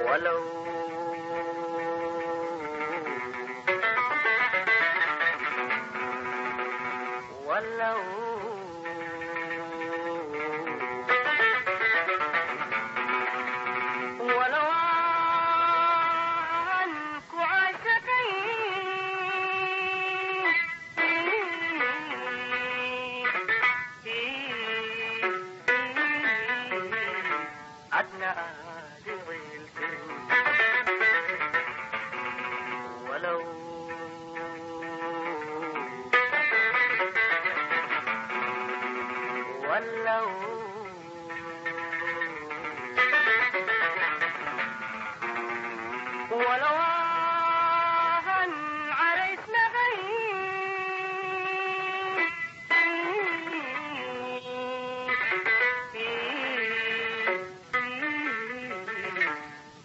ولو ولو ولو عنك عاشقين عدنا ولو ولو ولو عن عريسنا غير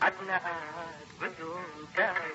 عدنا بدون داعي.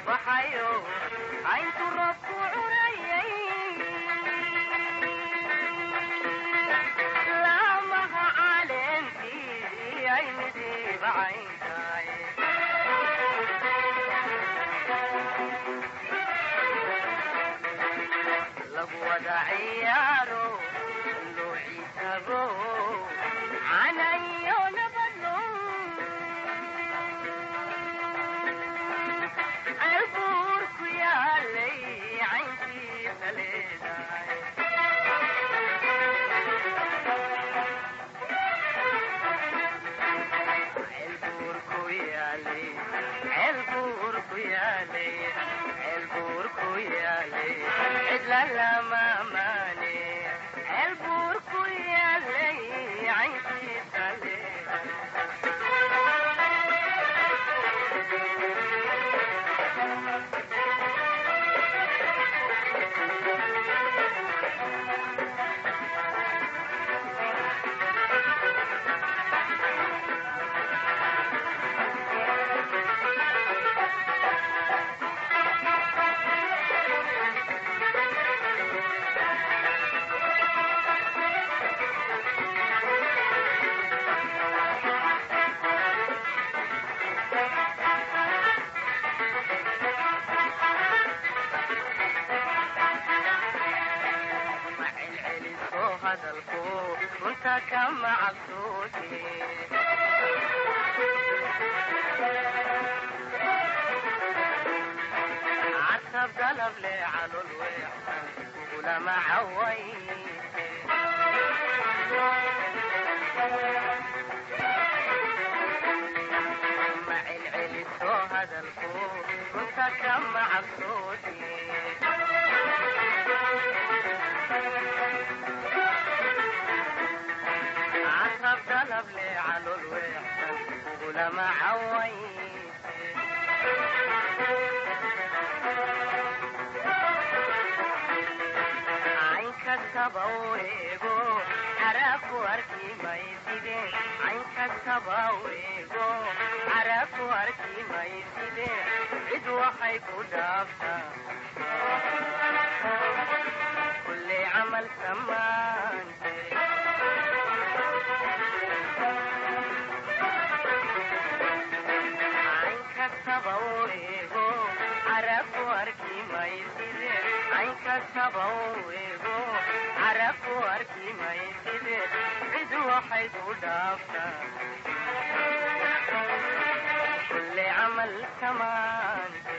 Baxayo cayntu roobku curayay, laamaha caleentii ay midiba cayntahay. Lagu wada ciyaaro loo ciisabo canayo nabadno, albuur ku yaalay cayntiisa leedahay. Ceelbuur ku yaalay, ceelbuur ku yaalay, ceelbuur ku yaalay, cidla lama amaane. Ceelbuur ku yaalay cayntiisa leedahay. Ma celceliso hadalku, runta kama cabsoode. Cartab dalab le calol weexsan kugulama cawayse. Ma celceliso hadalku, runta kama cabsoode. Cartab dalab le calol weexsan kugulama cawayse. Cayn kastaba u eego caraabku arki mayside, cayn kastaba u eego caraabku arki mayside, cid waxay ku dhaaftaa kulli camal samaante. Cayn kastaba u eego caraabku arki mayside, cayn kastaba u eego caraabku arki mayside, cid waxay ku dhaaftaa kulli camal samaante.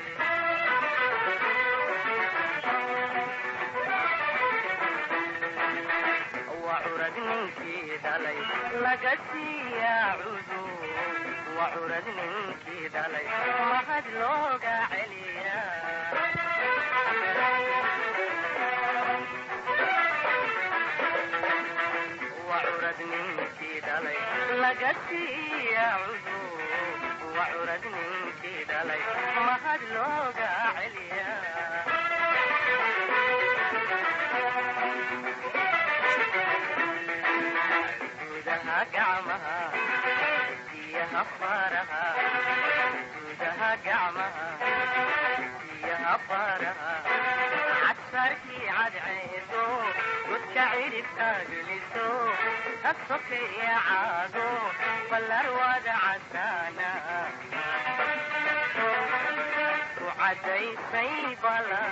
Waa curad ninkii dhalay laga siiyaa cudur, waa curad ninkii dhalay mahad looga celiyaa. Waa curad ninkii dhalay laga siiyaa cudur, waa curad ninkii dhalay mahad looga celiyaa. Gudaha gacmaha biyaha faraha, gudaha gacmaha biyaha faraha, casarkii cadceedo godka cidhibka geliso, ka sokeeya caado ballar wada casaana ku cadaysay bala.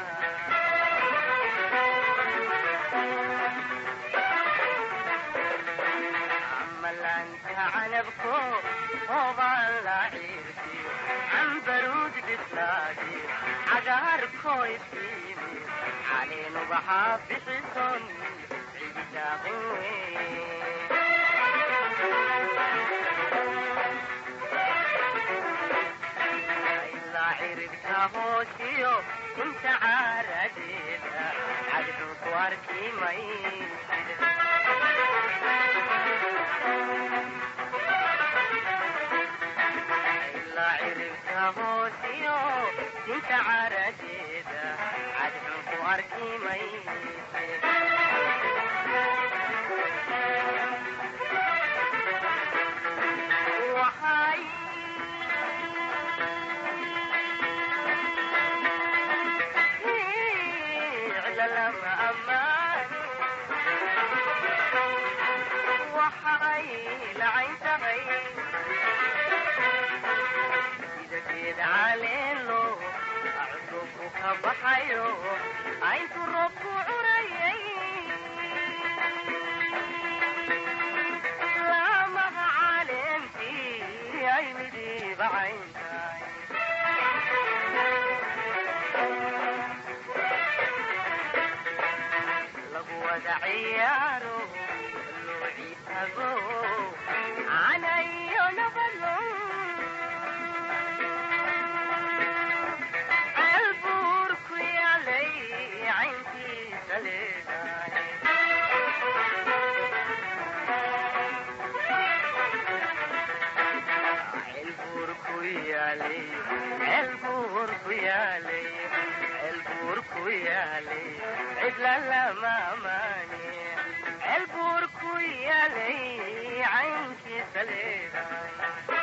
Amalaanta canabko hoobaan la ciirtiyo, cambaruud bislaadiyo cagaarkoo iftiimiyo, caleen ubaxaa bixison cididaaqin wey. Ilaa ciribta hoosiyo inta caaradeeda cadxun ku arki maysid. Ilaa ciribta hoosiyo inta caaradeeda cadxun ku arki maysid. Waxay Cidiiba cayntahay lagu wada ciyaaro loo ciitago canayo nabadlo ceelbuur ku yaalay caynkiisa leedahay. Ceelbuur ku yaalay, ceelbuur ku yaalay, ceelbuur ku yaalay, cidla lama amaane. Ceelbuur ku yaalay caynkiisa leedahay.